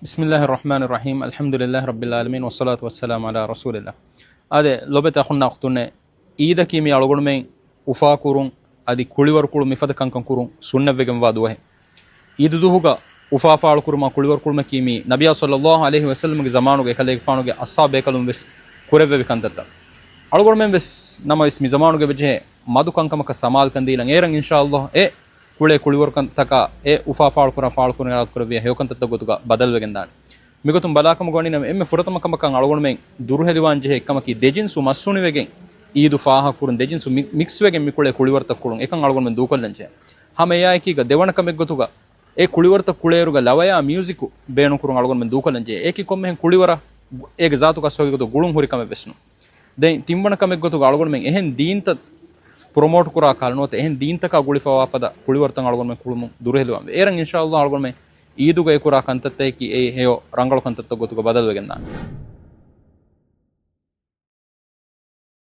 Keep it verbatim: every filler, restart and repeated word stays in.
بسم الله الرحمن الرحيم، الحمد لله رب العالمين، والصلاة والسلام على رسول الله. އާދެ، ލޮބެތި އަޚުންނާ އުޚްތުންނޭ، އީދަކީ މި އަޅުގަނޑުމެން އުފާކުރުން އަދި ކުޅިވަރުކުޅުން މިފަދަ ކަންކަން ކުރުން ސުންނަތްވެގެންވާ ދުވަހެއް. އީދު ދުވަހުގަ އުފާ ފާޅުކުރުމާ ކުޅިވަރުކުޅުމަކީ މީ ނަބިއްޔާ ޞައްލައްލާހު ޢަލައިހި ވަސައްލަމްގެ ޒަމާނުގަ އެކަލޭގެފާނުގެ އަޞްޙާބު ބޭކަލުން ވެސް ކުރެއްވެވި ކަންތައްތައް. އަޅުގަނޑުމެން ވެސް ނަމަވެސް މި ޒަމާނުގަ ވެއްޖެހޭ މަދު ކަންކަމަކަށް ސަމާލުކަން ދީލަން އޭރަށް އިންޝާﷲ އެ ކުޅޭ ކުޅިވަރުކަންތަކާ އެ އުފާ ފާޅުކުރާ ފާޅުކުރުން އިރާދަކުރެއްވިޔާ ހެޔޮކަންތައްތައް ގޮތުގަ ބަދަލުވެގެންދާނެ. މިގޮތުން ބަލާކަމުގަ ވަނީ ނަމަ އެންމެ ފުރަތަމަ ކަމަކަށް އަޅުގަނޑުމެން ދުރުހެލިވާންޖެހޭ އެއްކަމަކީ ދެޖިންސު މަސްހުނިވެގެން އީދު ފާހަގަކުރުން، ދެޖިންސު މި-، މިކްސްވެގެން މިކުޅޭ ކުޅިވަރުތައް ކުޅުން އެކަން އަޅުގަނޑުމެން ދޫކޮށްލަންޖެހޭ. ހަމަ އެއާއެކީގަ ދެވަނަ ކަމެއްގޮތުގަ އެ ކުޅިވަރުތައް ކުޅޭއިރުގަ ލަވަޔާ މިއުޒިކު ބޭނުންކުރުން އަޅުގަނޑުމެން ދޫކޮށްލަންޖެހޭ. އެއީކީ ކޮންމެހެން ކުޅިވަރަށް އޭގެ ޒާތުގަ އަސްލުގައި ގޮތުގަ ގުޅުން ހުރި ކަމެއް ވެސް ނޫން. ދެން ތިންވަނަ ކަމެއްގޮތުގަ އަޅުގަނޑުމެން އެހެން ދީންތައް ޕްރޮމޯޓް ކުރާ ކަހަލަ ނުވަތަ އެހެން ދީންތަކާ ގުޅިފަވާފަދަ ކުޅިވަރުތައް އަޅުގަނޑުމެން ކުޅުމުން ދުރުހެލިވާންވެ. އޭރަށް އިންޝާﷲ އަޅުގަނޑުމެން އީދުގަ އެކުރާ ކަންތައްތަކަކީ އެއީ ހެޔޮ ރަނގަޅު ކަންތައްތައް ގޮތުގަ ބަދަލުވެގެންދާނެ.